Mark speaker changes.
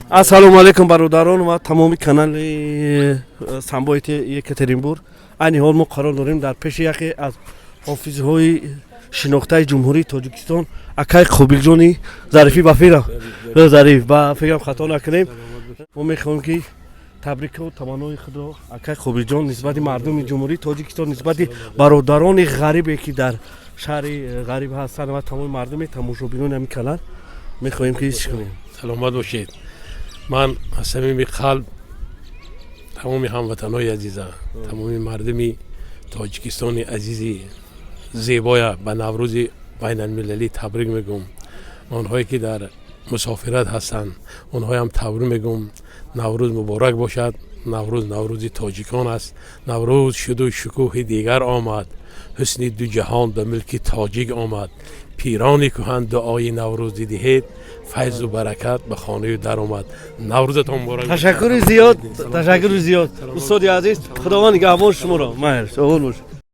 Speaker 1: Ассалому алайкум, бародарон ва тамоми канали Самбоити Екатеринбург. Айни ҳол мо қарор дорем дар пеши яке аз ҳофизҳои шинохтаи Ҷумҳурии Тоҷикистон, акай Қобилҷони Зарифӣ. Ба фикрам, Зариф, ба фикрам, хато накунем. Мо мехоҳем, ки табрику таманнои худро акай Қобилҷон нисбати мардуми Ҷумҳурии Тоҷикистон, нисбати бародарони ғарибе, ки дар шаҳри ғариб ҳастанд, ва тамоми мардуми тамошобинони ҳамин канал мехоҳем, ки чӣ кунем.
Speaker 2: Саломат бошед. Ман аз самими қалб тамоми ҳамватанҳои азиза, тамоми мардуми Тоҷикистони азизи зебоя ба Наврӯзи байналмилалӣ табрик мегӯм. Онҳое ки дар мусофират ҳастанд, онҳоям табрик мегӯм. Наврӯз муборак бошад! Наврӯз наврӯзи тоҷикон аст. Наврӯз шуду шукӯҳи дигар омад, ҳусни ду ҷаҳон ба мулки тоҷик омад. Пирони кӯҳан дуои наврӯзӣ диҳед, файзу баракат ба хонаю дар омад. Наврӯзатон муборак!
Speaker 1: Ташаккури зиёд, ташаккури зиёд, устоди азиз. Худованд нигаҳбон шуморо. Майр, обод бош.